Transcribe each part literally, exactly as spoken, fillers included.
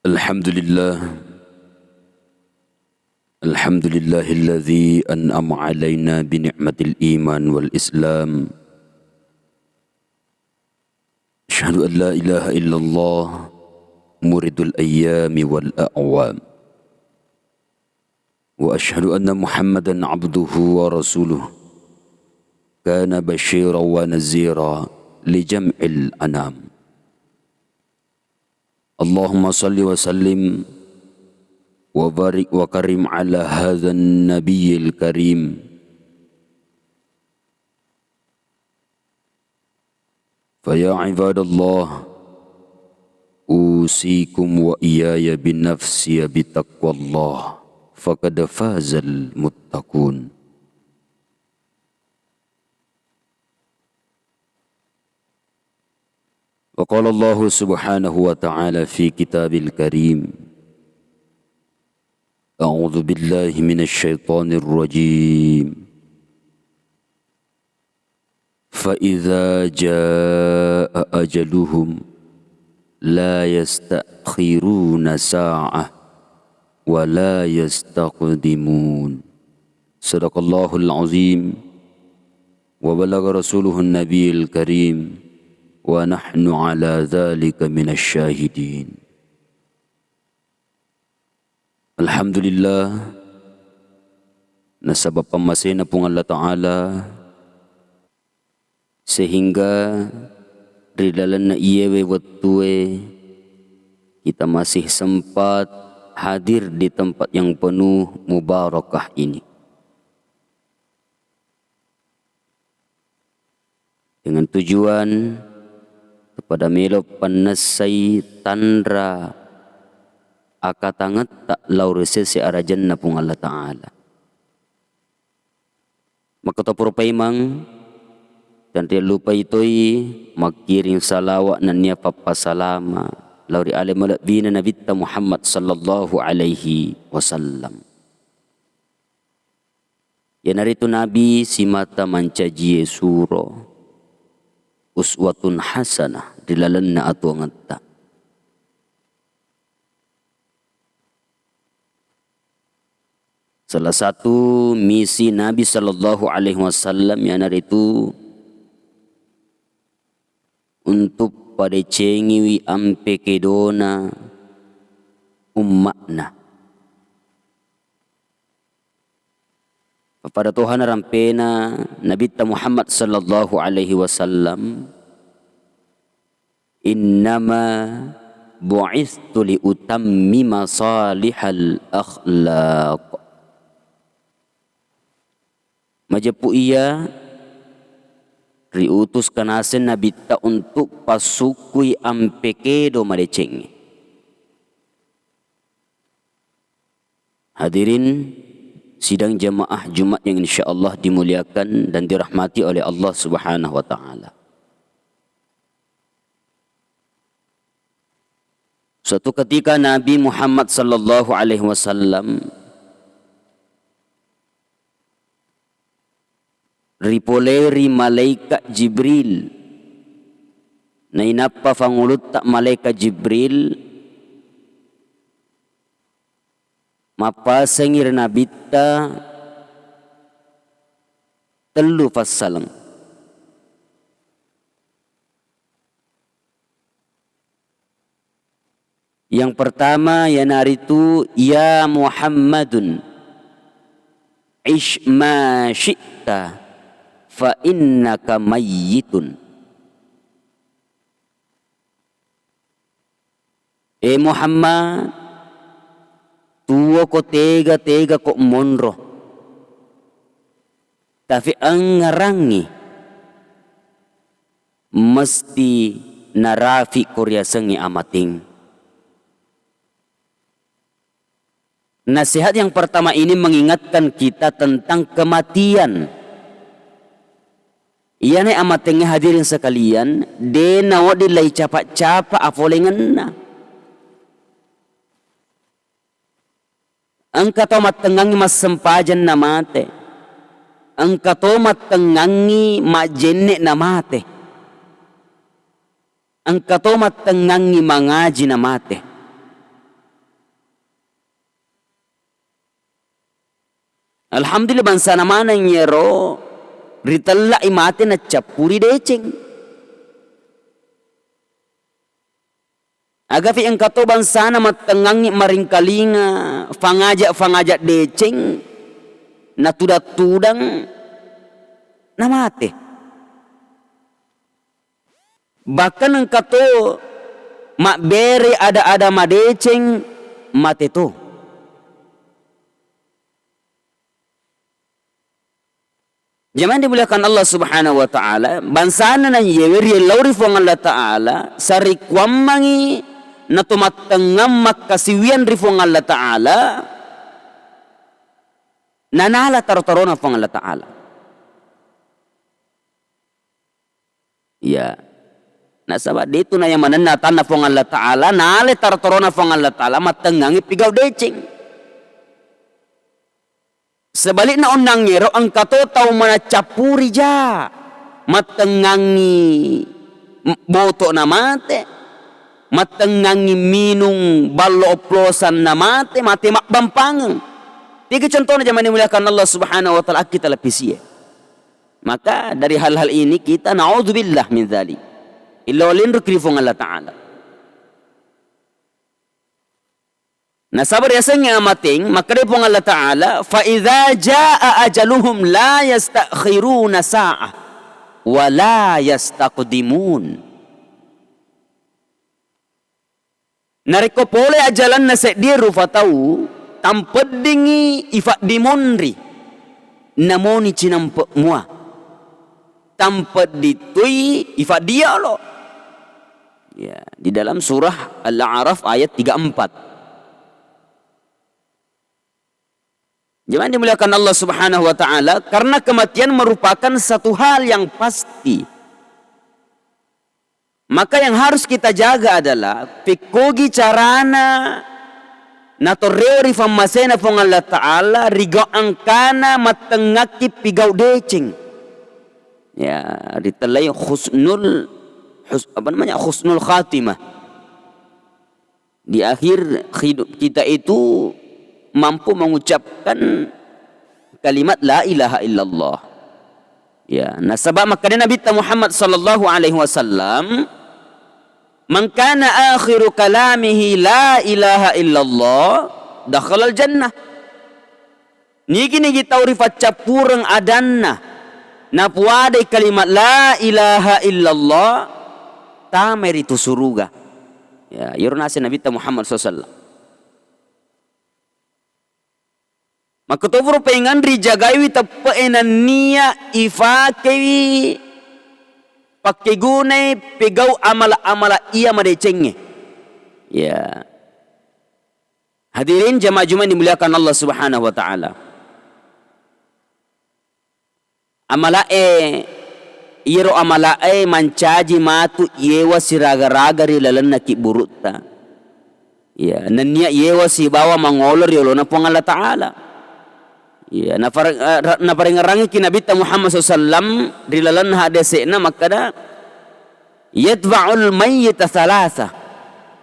الحمد لله. الحمد لله الذي أنعم علينا بنعمة الإيمان والإسلام. أشهد أن لا إله إلا الله مريد الأيام والأعوام. وأشهد أن محمدا عبده ورسوله كان بشيرا ونذيرا لجميع الأنام. اللهم صل وسلم وبارك وكرم على هذا النبي الكريم. فيا عباد الله، أوصيكم وإياي بنفسي بتقوى الله، فقد فاز المتقون. وقال الله سبحانه وتعالى في كتاب الكريم: أعوذ بالله من الشيطان الرجيم. فإذا جاء أجلهم لا يستأخرون ساعة ولا يستقدمون. صدق الله العظيم وبلغ رسوله النبي الكريم ونحن على ذلك من الشاهدين. Alhamdulillah, nasaba pammasena Puang Allah Ta'ala, sehingga ri lalenna iyewe wettue kita masih sempat hadir di tempat yang penuh mubarakah ini. Dengan tujuan kepada melo pannessai tanra akatangetta lao ri sese arajanna Puang Allah Ta'ala. Makkutopuro paimeng, tanriallupai toi makkiring salawa nennia pappasalama lao ri ale malebbina Nabitta Muhammad sallallahu alaihi wasallam. Iyanaritu Nabi simata mancajie suro, uswatun hasanah ri lalenna atuwangetta. Salah satu misi Nabi sallallahu alaihi wasallam iyanaritu untuk padecengiwi ampe kedona umma'na. Pappada tohana rampena Nabitta Muhammad sallallahu alaihi wasallam, "Innama bu'itstu liutammima salihal akhlaq." Majeppu iya riutus kanaseng Nabitta untuk passukkui ampe kedo madecengnge. Hadirin sidang jamaah Jumat yang insyaallah dimuliakan dan dirahmati oleh Allah Subhanahu wa Ta'ala. Suatu ketika Nabi Muhammad sallallahu alaihi wasallam ripolei ri malaikat Jibril. Nainappa fangulutta malaikat Jibril mappasengi ri Nabitta tellu fassaleng. Yang pertama, iyanaritu, "Ya Muhammadun, ish ma syi'ta, fa innaka mayyitun." E Muhammad, tuwoko tega-tega ko monro. Tapi engngerangngi mesti narafi ko riasengnge amateng. Nasihat yang pertama ini mengingatkan kita tentang kematian. Iyana amatengnge, hadirin sekalian, de nawedding lai capa-capa afolengenna. Engka tau mattengngangngi massempajang namate. Engka to mattengngangngi majjenne namate. Engka to mattengngangngi mangaji namate. Alhamdulillah, bangsana maneng iyaro ritella'i mate naccappuri deceng. Agafi engka to bangsana mattengngangngi maringkalinga, fangaja-fangaja deceng, natudang-tudang, namate. Bahkan engka to mabbere ada-ada madeceng, mate to. Jamaah dimuliakan Allah Subhanahu wa Ta'ala, bangsana na iyewe riellau ri Fuang Allah Ta'ala, sarekkuammengngi nato mattengngang makkasiwiang ri Fuang Allah Ta'ala, nanala taro-tarona Fuang Allah Ta'ala. Iya. Nasaba detu nayamanenna atanna Fuang Allah Ta'ala, nale taro-tarona Fuang Allah Ta'ala, mattengngangngi pigau deceng. Sebalikna onnangngero engka to tau manaccappuri ja, mattengngangngi m-, boto'na mate, mattengngangngi minung ballo oplosanna mate, mate mabbampangeng. Tiga contohna jamaah dimuliakan Allah Subhanahu wa Ta'ala, akki televisie. Maka dari hal-hal ini kita naudzubillah min dzalik. Illa walinru kiri Fuang Allah Ta'ala. Nasaba riasengnge amateng, makkeda Puang Allah Ta'ala, "Fa idza jaa ajaluhum la yastakhiruna sa'ah wa la yastaqdimun." Narekko pole ajalanna seddie rufa tau, tampeddingngi ifaddimonri, namoni cinampe mua. Tampedding toi ifaddiolo. Ya, di dalam surah Al-A'raf ayat tiga empat. Jemaah dimuliakan Allah Subhanahu wa Ta'ala, karena kematian merupakan satu hal yang pasti. Maka yang harus kita jaga adalah pekkogi carana natoreo ri fammasena Puang Allah Ta'ala, rigau angkana mattengngakki pigau deceng. Ya, ritellai husnul, hus-, apa namanya, husnul khatimah. Di akhir hidup kita itu mampu mengucapkan kalimat la ilaha illallah. Ya, nasaba makkeda Nabitta Muhammad sallallahu alaihi wasallam, "Man kana akhiru kalamihi la ilaha illallah, dakhalal jannah." Nigi-nigi tau rifaccappureng adanna, napuadai kalimat la ilaha illallah, tamai ritu suruga. Ya, iyaro naseng Nabitta Muhammad sallallahu alaihi wasallam. Makkutopuro paingang rijagaiwi teppe'e nennia ifakewi pakkegunai pegau amala-amala iya madecengnge. Ya. Hadirin jamaah Jumat dimuliakan Allah Subhanahu wa Ta'ala. Amala'e, iyaro amala'e mancaji matu yewa siraga-raga ri lalenna kibburutta. Ya, nennia yewa sibawa mangolo ri olona Puang Allah Ta'ala. Ya, nafar-, eh, ra-, naparengerangiki Nabitta Muhammad sallallahu alaihi wasallam ri lalenna hadese'na makkeda, "Yatba'ul mayyita thalatha,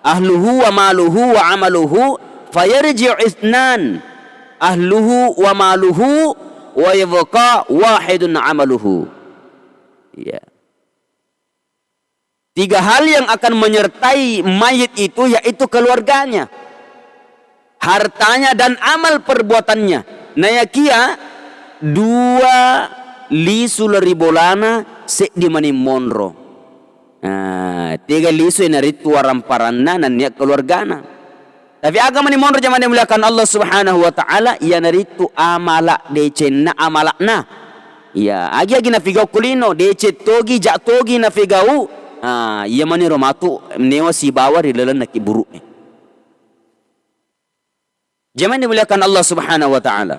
ahluhu wa maluhu wa amaluhu, fayarji'u itsnan, ahluhu wa maluhu, wa yabqa wahidun amaluhu." Ya. Tiga hal yang akan menyertai mayit itu, yaitu keluarganya, hartanya, dan amal perbuatannya. Nayakia dua lisu lari bolana, seddi mani monro. Nah, tega lisu iyanaritu waramparanna nennia keluargana. Tapi aga mani monro jamaah dimuliakan Allah Subhanahu wa Ta'ala, iyanaritu amala decenna amala'na. Iya, agi-agi nafigau kulino, deceng togi, ja togi nafigau. Ah, iya maniro matu newa sibawa ri lalenna kiburu'e. Jamaah dimuliakan Allah Subhanahu wa Ta'ala.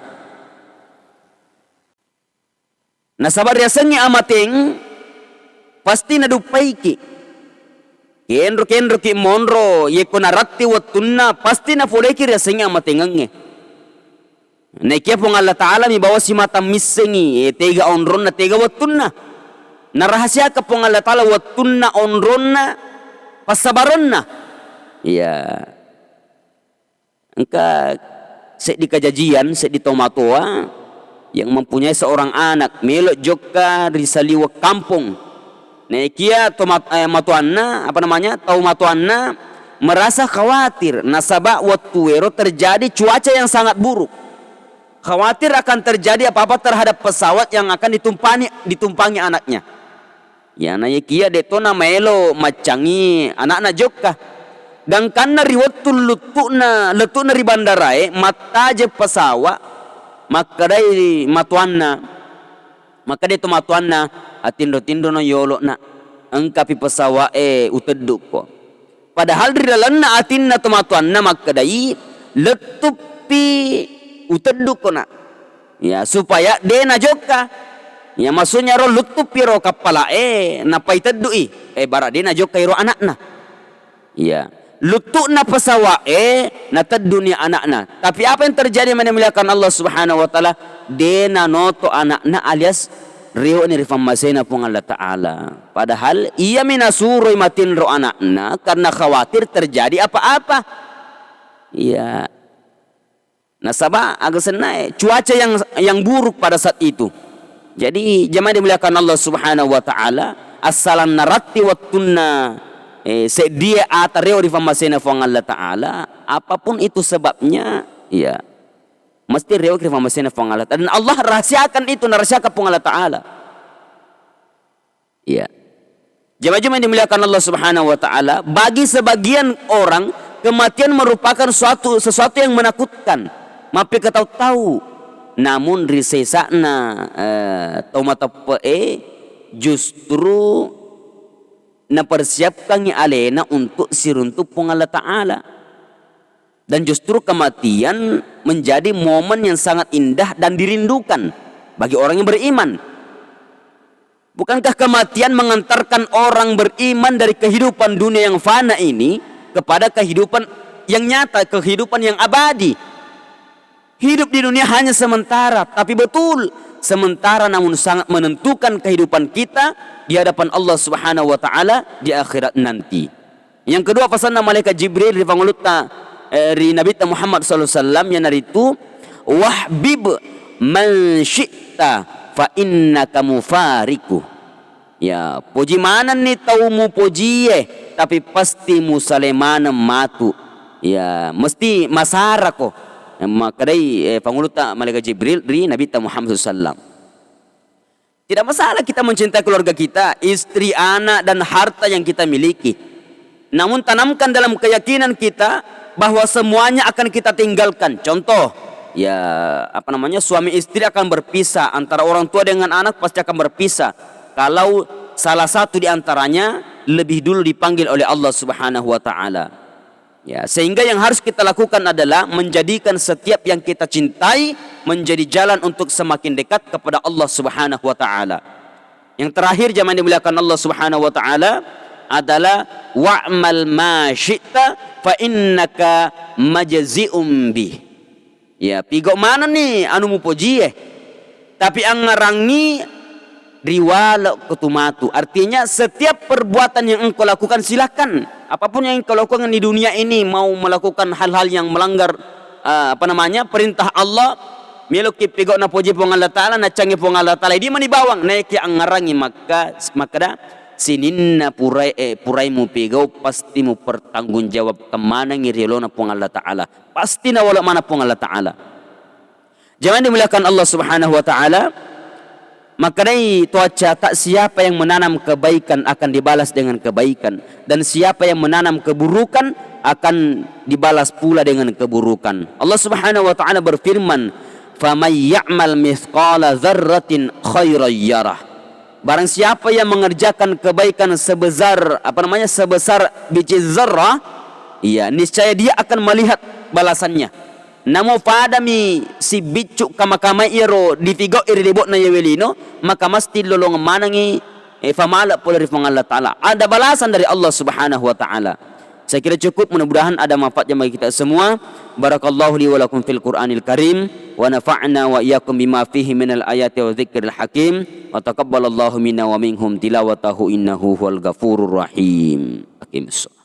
Nasaba riasengnge amateng pasti naduppaiki. Kenro-kenroki monro, yekko naratti wettunna, pasti nafoleki riasengnge amatengengnge. Naikia Puang Allah Ta'ala mi bawang simata missengi, eh, tega onronna, tega wettunna. Narahasiaka Puang Allah Ta'ala wettunna, onronna, passabarenna. Iya. Engka seddi kajajian, seddi tomatoa, yang mempunyai seorang anak, melo jokka ri saliweng kampong. Naekia to mat-, eh, matuanna, apa namanya, tau matuanna merasa khawatir, nasaba wettuero terjadi cuaca yang sangat buruk. Khawatir akan terjadi apa-apa terhadap pesawat yang akan ditumpani-, ditumpangi anaknya. Ya, naekia de to namaelo maccangi anakna jokka. Gangkanna ri wettu luttu'na, lettu'na ri bandarae, mattajeng pesawat, makkedai matuanna, makkedai to matuanna, "Atinro-tinrono yolo'na, engkapi pesawa'e uteddukko." Padahal ri lalenna atinna tomatoanna makkedai, "Lettuppi uteddukko, Nak." Ya, supaya de najokka. Ya, maksudnya ro lettuppi ro kappala'e, nappa iteddu'i. Eh, bara de najokka iro anakna. Ya. Luttu'na pesawa'e, natedduni anakna. Tapi apa yang terjadi, yang dimuliakan Allah Subhanahu wa Ta'ala? De nanoto anakna alias riwani ri fammasena Puang Allah Ta'ala. Padahal iyami nasuroi matinro anakna karena khawatir terjadi apa-apa. Iya. Nasaba aga sennae cuaca yang, yang buruk pada saat itu. Jadi, jamaah dimuliakan Allah Subhanahu wa Ta'ala, assalanna ratti wettunna, eh, seddie ata rewe ri fammasena Puang Allah Ta'ala, apapun itu sebabnya, iya, mesti rewe ri fammasena Puang Allah Ta'ala. Dan Allah rahasiakan itu, narahasiakan Puang Allah Ta'ala. Iya. Jamaah-jamaah yang dimuliakan Allah Subhanahu wa Ta'ala, bagi sebagian orang, kematian merupakan suatu, sesuatu yang menakutkan. Mappekatau-tau. Namun, ri sesa'na, eh, tau mateppe'e justru napersiapkangngi alena untuk siruntu Puang Allah Ta'ala. Dan justru kematian menjadi momen yang sangat indah dan dirindukan bagi orang yang beriman. Bukankah kematian mengantarkan orang beriman dari kehidupan dunia yang fana ini kepada kehidupan yang nyata, kehidupan yang abadi? Hidup di dunia hanya sementara, tapi betul sementara, namun sangat menentukan kehidupan kita di hadapan Allah Subhanahu wa Ta'ala di akhirat nanti. Yang kedua, pesanna malaikat Jibril ri Pangulutta, eh, ri Nabitta Muhammad sallallahu alaihi wasallam, iyanaritu, "Wahbib man syi'ta fa innaka mufariku." Ya, poji manenni tau mupojie, tapi pasti musale maneng matu. Ya, mesti masarako. Makkedai, eh, Pangulutta malaikat Jibril ri Nabitta Muhammad sallallahu alaihi wasallam. Tidak masalah kita mencintai keluarga kita, istri, anak, dan harta yang kita miliki. Namun, tanamkan dalam keyakinan kita bahwa semuanya akan kita tinggalkan. Contoh, ya, apa namanya, suami istri akan berpisah, antara orang tua dengan anak pasti akan berpisah. Kalau salah satu di antaranya lebih dulu dipanggil oleh Allah Subhanahu wa Ta'ala. Ya, sehingga yang harus kita lakukan adalah menjadikan setiap yang kita cintai menjadi jalan untuk semakin dekat kepada Allah Subhanahu wa Ta'ala. Yang terakhir, jamaah yang dimuliakan Allah Subhanahu wa Ta'ala, adalah, "Wa'mal ma syi'ta fa innaka majzi'un bih." Ya, pigau manenni anu mupojie. Tapi angngarangngi riwalekko tu matu. Artinya, setiap perbuatan yang engkau lakukan, silakan. Apapun yang engkau lakukan di dunia ini, mau melakukan hal-hal yang melanggar, eh, apa namanya, perintah Allah, meloki pigau napoji Puang Allah Ta'ala, nacangi Puang Allah Ta'ala, idi mani bawang, naiki angngarangngi makka-, makkeda, sininna purai, eh, purai mupigau, pasti mupertanggungjawabkan manengngi ri olona Puang Allah Ta'ala. Pasti nawalek maneng Puang Allah Ta'ala. Jamaah dimuliakan Allah Subhanahu wa Ta'ala, makkedai to accata, siapa yang menanam kebaikan akan dibalas dengan kebaikan, dan siapa yang menanam keburukan akan dibalas pula dengan keburukan. Allah Subhanahu wa Ta'ala berfirman, "Faman ya'mal mithqala dzarratin khairan yarah." Barang siapa yang mengerjakan kebaikan sebesar, apa namanya, sebesar biji zarrah, iya, niscaya dia akan melihat balasannya. Namo padami sibiccu kama-kama iyaro dipigau ri lebo'na iyawe lino, maka mesti lolongeng manengngi, eh, famala pole ri Puang Allah Ta'ala. Ada balasan dari Allah Subhanahu wa Ta'ala. Saya kira cukup, mudah-mudahan ada manfaatnya bagi kita semua. Barakallahu li wa lakum fil Qur'anil Karim, wa nafa'na wa iyyakum bima fihi minal ayati wa dzikril hakim, wa taqabbalallahu minna wa minkum tilawatahu innahu huwal ghafurur rahim. Aqimus shalah.